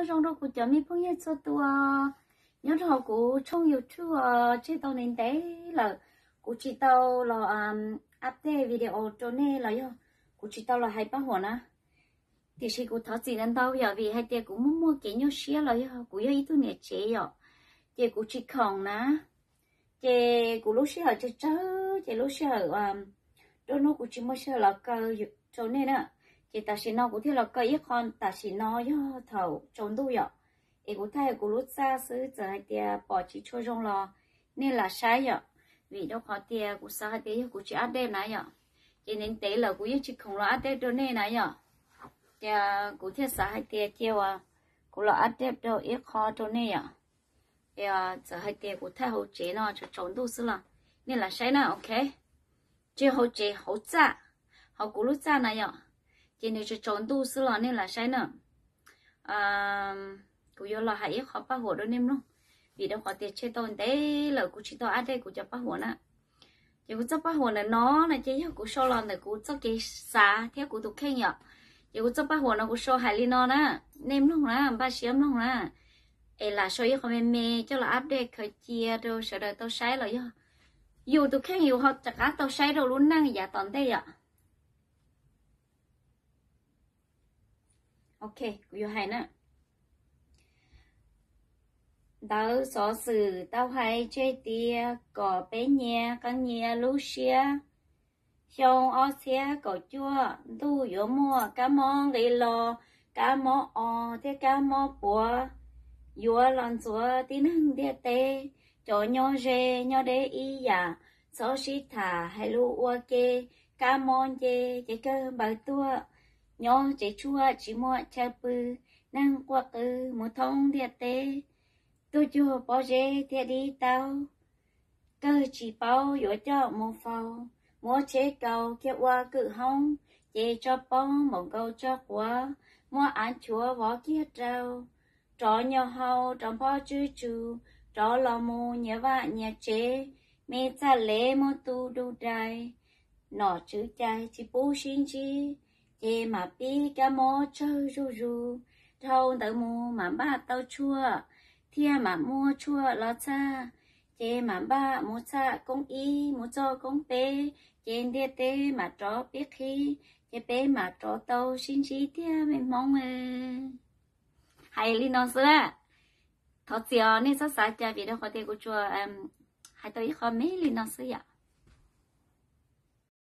Nyob zoo rau kuv cov me phooj ywg txhua tus nyob rau hauv kuv tshooj YouTube os. Tseg tau ntev ntev lawm kuv tsis tau los update video rau nej los yog kuv tsis tau los hais paj huam na. Tiam sis kuv thov txim ntau ntau yom, vim hais tias kuv muaj muaj kev nyuaj siab los yog kuv yog ib tug niam tsev yom, ces kuv tsis khoom na. Ces kuv lub sij hawm tsawg tsawg, ces lub sij hawm nruab hnub kuv tsis muaj sij hawm los kaw rau nej na. Ces tam sim no kuv thiaj los kaw ib qho tam sim no yog thaum tsaus ntuj yom. Es kuv thaij kuv lub txaj xwb, txawm hais tias pom tsis tshua zoo los nej lam saib yom. Vim rau qhov tias kuv xav hais tias yog kuv tsis update na yom, ces ntev ntev lawm kuv yeej tsis khoom los update rau nej na yom. Ces kuv thiaj xav hais tias cia uas kuv los update rau ib qho rau nej yom. Txawm hais tias kuv thaij hauv tsev no tsaus tsaus ntuj xwb los nej lam saib na, ok. Tsis hauv tsev, hauv txaj, hauv kuv lub txaj na yom, ces nws tsaus tsaus ntuj xwb los nej lam saib na. Kuv yuav los hais ib qho paj huam rau nej mloog, vim rau qhov tias tseg tau ntev lawm kuv tsis tau update kuv cov paj huam na. Ces kuv txoj paj huam ntawm no na ces yog kuv sau los ntawm kuv txoj kev xav thiab kuv tus kheej yom. Ces kuv txoj paj huam no kuv sau hais li no na, nej mloog na, npaj siab mloog na. Es lam sau ib qho me me coj los update khaws cia rau sawv daws tau saib los yog yus tus kheej yus ho rov qab tau saib rau lub neej yav tom ntej yom. Ok, kuv yuav hais na. Ntawv xov xwm tau hais tseg tias kom peb nyias qee nyias lub siab. Xyoo ob txhiab kaum cuaj ntuj yuav muaj kab mob nqis los, kab mob os thiab kab mob puav yuav los ntxuav tib neeg ntiaj teb. Cov nyob ze nyob deb ib yam, txhob sib tham hais lus ua ke. Kab mob nce ces kawg npawg tuag, nyob tsev tshuaj tsis muaj chaw pw. Neeg quaj qw mus thoob ntiaj teb, tuag cuag pob zeb thiab dib taub. Kawg tsis paub yuav coj mus faus, muab tsheb kaus kiag ua kwm hoob, ces tso poob npaum nkaus tso quav, muab av nchuav vov kiag rau. Rov nyo hau rov nphob tswb tsu, rov los mus nyias vaj nyias tsev, me txaj lev muab tu du dai. Nom tswv cai tsis pub sib ntsib, ces mam pib kab mob tsawg zuj zus. Dhau ntawd mus mam npaj tau tshuaj, thiaj mam muaj tshuaj los txhaj. Ces mam npaj mus txhaj koob ib mus txog koob peb, ces ntiaj teb mam rov pib qhib, ces peb mam rov tau sib ntsib tiag me Hmoob. Hais li no xwb na. Thov txim os, nej txhob xav cas vim rau qhov tias kuv tsuas hais tau ib qho me li no xwb yom.